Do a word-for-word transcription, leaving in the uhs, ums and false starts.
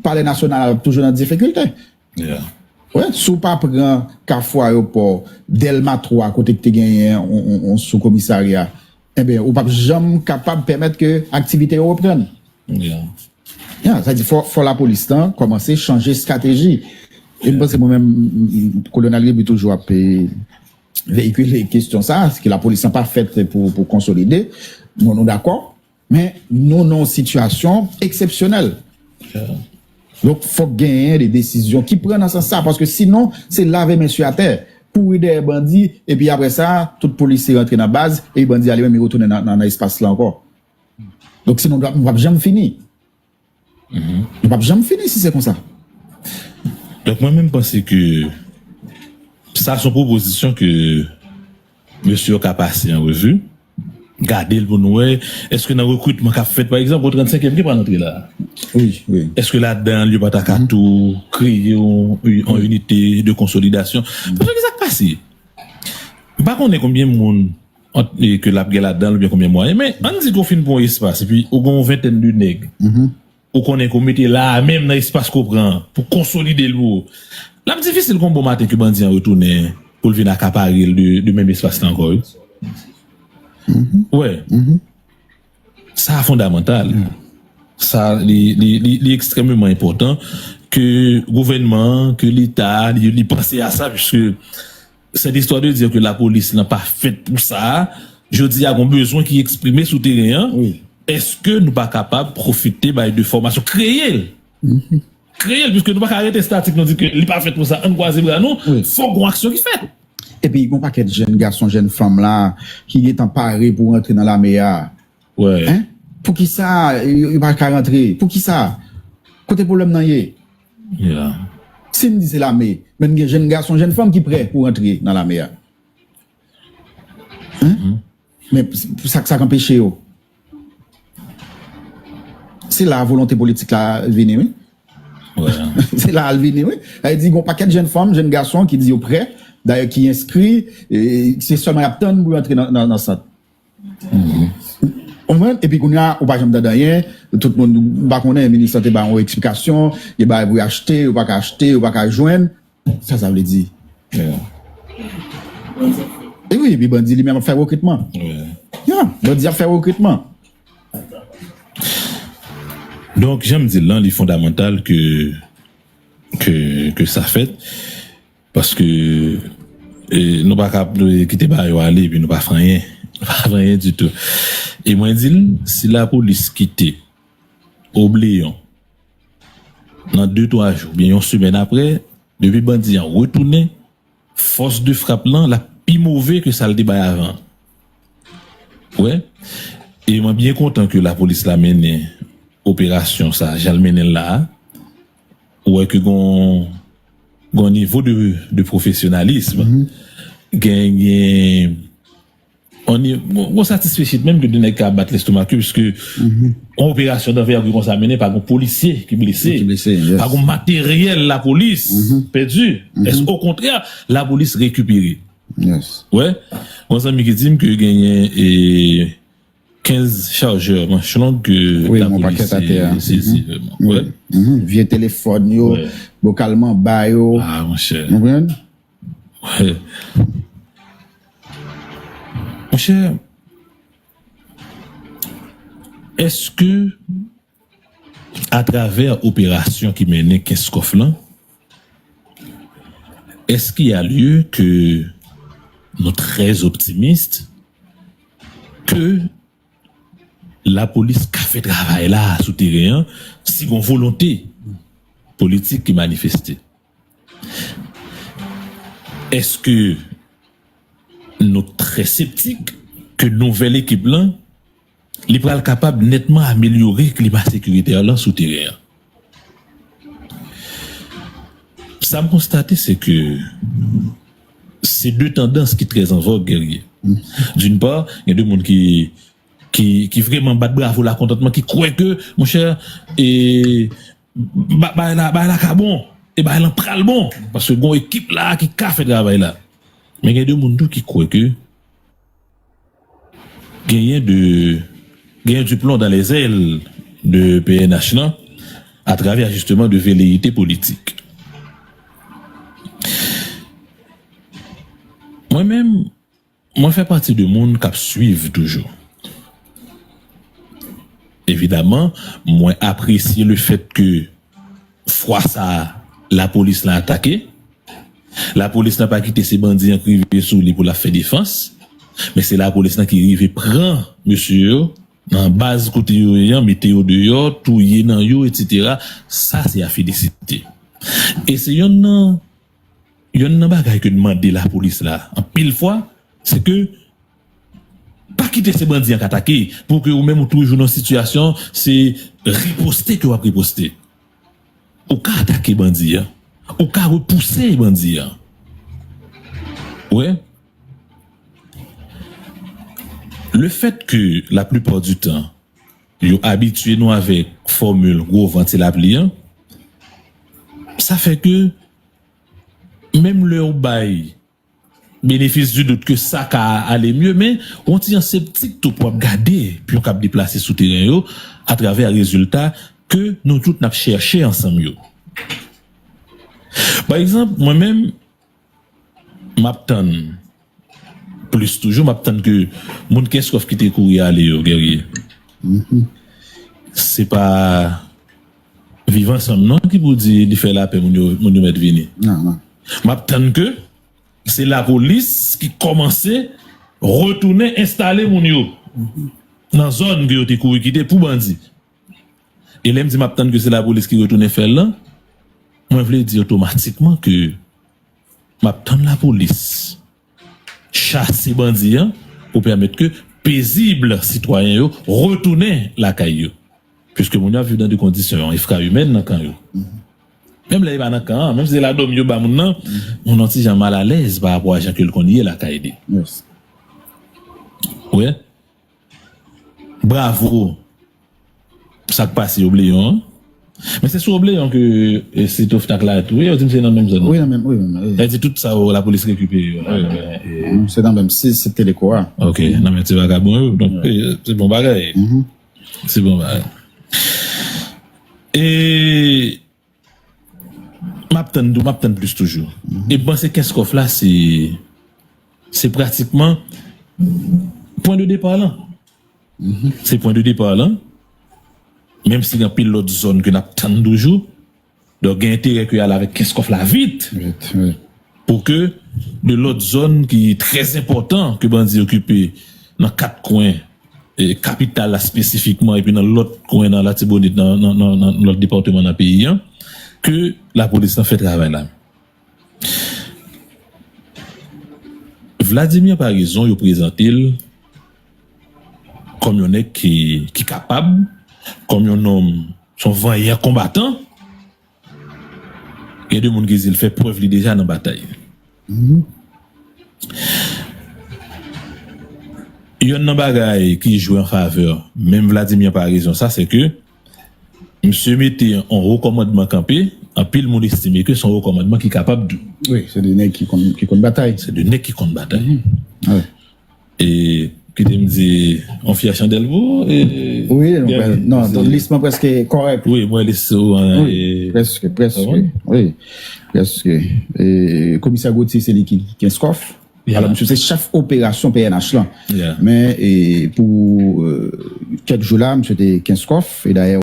Palè Nasyonal ap toujou nan difikilte. Wi, si w pa pran Kafou Ayewopò, Dèlma twa, kote ki te genyen yon, yon, yon sou komisarya, enben, ou p ap janm kapab pèmèt ke aktivite yo reprann. Ya, sa di fò, fò lapolis lan kòmanse chanje estrateji. E m panse mwen menm, m, m, Kolonèl Rébu toujou ap, e, veyikile kesyon sa, ke lapolis lan pa fèt pou, pou konsolide. Nou, nou dakò. Men nou nan yon sitiyasyon eksepsyonèl. Donk, fòk genyen de desizyon ki pran nan sans sa, paske sinon, se lave men sou atè, kouri dèyè bandi, epi apre sa, tout polisye rantre nan baz, e bandi a li menm, li retounen nan, nan, nan espas la ankò. Donk, sinon, nou p ap janm fini. Nou p ap janm fini si se konsa. Donk, mwen menm, m panse ke sa se yon pwopozisyon ke mesye yo ka pase an revi, gade l pou nou wè, èske nan rekritman k ap fèt, pa egzanp, o trannsenkyèm ki pral antre la a, Wi, wi. èske ladan l yo pa ta ka tou kreye yon, yon inite de konsolidasyon? Paske ki sa k pase? M pa konnen konbyen moun ant, e, ke l ap gen ladan l oubyen konbyen mwayen, men ann di ke w fin pran yon espas, epi ou gen yon ventèn de nèg ou konnen ke w mete la a menm nan espas ke w pran an pou konsolide l pou ou. L ap difisil konbyen maten ke bandi an retounen pou l vin akapare l de, de menm espas la ankò, wi. Wè. Sa fondamantal. Sa, li, li, li, li ekstrèmeman enpòtan ke gouvènman an, ke Leta, li, li panse a sa, piske cette histoire de dire que lapolis lan pa fèt pou sa, jodi a, gon bezwen ki eksprime sou teren an. Èske nou pa kapab pwofite bay de fòmasyon, kreye l? Kreye l, piske nou pa ka rete estatik, nou di ke li pa fèt pou sa, ann kwaze bra nou, fòk gon aksyon ki fèt. Epi, gon pakèt jèn gason, jèn fanm la, ki gentan pare pou rantre nan lame a. Hein? Poukisa yo, yo pa ka rantre? Poukisa? Kote pwoblèm nan ye? Si n di se lame, men gen jèn gason, jèn fanm ki prè pou rantre nan lame a. Hein? Men pou sa, sa k anpeche yo. Se la volonte politik la vini, wi. Se la l vini, wi. Sa vle di, gon pakèt jèn fanm, jèn gason ki di yo prè, dayè ki enskri, e se sèlman y ap tann pou yo antre nan, nan, nan sant. Ou konprann? Epi kounye a, ou pa janm tande anyen, tout moun, m pa konnen, minis lan te bay yon eksplikasyon, gen bagay pou yo achte, yo pa ka achte, yo pa ka jwenn. Sa sa vle di? E wi, epi bandi li menm ap fè rekritman. Ya, bandi ap fè rekritman. Donk, jan m di l lan, li fondamantal ke, ke, ke sa fèt, paske, e, nou pa ka, e, kite bagay yo ale, epi nou pa fè anyen. Nou pa fè anyen ditou. E mwen di l, si lapolis kite Obleyon, nan de, twa jou, oubyen yon semèn apre, depi bandi an retounen, fòs de frap lan, l ap pi move ke sa l te bay avan. Ou wè? E mwen byen kontan ke lapolis la mennen operasyon sa, jan l mennen l la a. Ou wè ke gon, gon nivo de, de pwofesyonalis. Gen, gen, on, gon, gon satisfechit menm ke de nèg ka bat lestomak yo, piske yon operasyon danvègi konsa mennen, pa gon polisye ki blese, pa gon materyèl lapolis pèdi. Okontrè, lapolis rekipere. Wè, gon zanmi ki di m ke genyen, e, kenz chajè manch long ke lapolis sezi vrèman. Wè. Vye telefòn yo, bokalman ba yo. Ah, monchè. Konprann? Wè. Monchè, èske atravè operasyon ki mennen Kenskòf lan, est-ce qu'il y a lieu que nous très optimistes que lapolis ka fè travay la sou teren an si gon volonte politik ki manifeste? Èske nou trè septik ke nouvèl ekip lan, li pral kapab nètman amelyore klima sekiritè lan sou teren an? Sa m konstate, se ke se de tandans ki trè an vòg, Guerrier. D'une part, gen de moun ki, ki, ki vrèman bat bravo lakontantman, ki kwè ke, monchè, e, ba-, bagay la, bagay la ka bon, e bagay lan pral bon, paske gon ekip la ki ka fè travay la. Men gen de moun tou ki kwè ke genyen de, genyen du plomb dans les ailes de P N H lan, atravè jisteman de veleyite politik. Mwen menm, mwen fè pati de moun k ap swiv toujou. Evidaman, mwen apresye le fèt ke fwa sa a, lapolis la atake. Lapolis la pa kite se bandi an k rive sou li pou l ap fè defans, men se lapolis la ki rive pran mesye yo nan baz kote yo ye an, mete yo deyò, touye nan yo, etsetera. Sa se a felisite. E se yonn nan, yonn nan bagay ke n mande lapolis la anpil fwa, se ke pa kite se bandi an k atake, pou ke ou menm ou toujou nan sitiyasyon, se riposte ke w ap riposte. Ou ka atake bandi an. Ou ka repouse bandi an. Ou wè? Le fèt ke la plupart du temps, yo abitye nou avèk fòmil gwo van ti lapli an, sa fè ke menm lè ou bay benefis di dout ke sa ka ale mye, men yon ti jan septik tou pou ap gade pyon k ap deplase sou teren yo atravè rezilta ke nou tout n ap chèche ansanm yo. Pa egzanp, mwen menm, m ap tann plis toujou, m ap tann ke moun Kenskòf ki te kouri ale yo, Guerrier. Se pa Viv Ansanm non ki pou di li fè lapè, moun yo, moun yo mèt vini. Non, non. M ap tann ke se lapolis ki kòmanse retounen enstale moun yo nan zòn ke yo te kouri kite pou bandi. E lè m di m ap tann ke se lapolis ki retounen fè l lan, mwen vle di otomatikman ke m ap tann lapolis chase bandi an pou pèmèt ke pezib sitwayen yo retounen lakay yo. Piske moun yo ap viv nan de kondisyon efrayimèn nan kan yo. Menm lè yo pa nan kan an, menm si se ladòm yo ba moun nan, moun nan ti jan malalèz pa rapò a jan ke l konn ye lakay li. Yes. Ou wè? Bravo. Sa k pase Obleyon an. Men se sou Obleyon ke, e, Sitofnak la tou. Wi, yo di m se nan menm zòn. Wi, nan menm, wi, menm, wi. Sa di tout sa yo, lapolis rekipere yo la. Wi, wi. E, mm, se nan menm, se, se Teleko a. Ok, nan men ti vagabon yo. Donk, e, se bon bagay. Se bon bagay. E m ap tann tou, m ap tann plis toujou. E m panse Kenskòf la, se, se pratikman pwen de depa lan. Se pwen de depa lan. Menm si gen anpil lòt zòn ke n ap tann toujou. Donk, gen enterè ke y al avèk Kenskòf la vit. Vit, wi. Pou ke de lòt zòn ki trè enpòtan ke bandi okipe nan kat kwen, e, kapital la espesifikman, epi nan lòt kwen nan Latibonit, nan, nan, nan, nan lòt depatman nan peyi an, ke lapolis lan fè travay la. Vladimir Paraison, yo prezante l kòm yon nèg ki, ki kapab, kòm yon nonm, se yon vanyan konbatan. Gen de moun ki di l fè prèv li deja nan batay. Yonn nan bagay ki jwe an favè menm Vladimir Paraison sa, se ke misye mete yon wo kòmandman kanpe, anpil moun estime ke se yon wo kòmandman ki kapab tou. Wi, se de nèg ki konn, ki konn batay. Se de nèg ki konn batay. Wi. E, kite m di, on fyè chandèl pou ou, e, wi, non, lis mwen prèske kòrèk. Wi, mwen lis ou an, wi, e, prèske, prèske, wi, prèske. E, Komisè Gauthier, se li ki Kenskòf. Alò, misye se chèf operasyon P N H lan. Men, e, pou, e, kèk jou la, misye te Kenskòf, e dayè,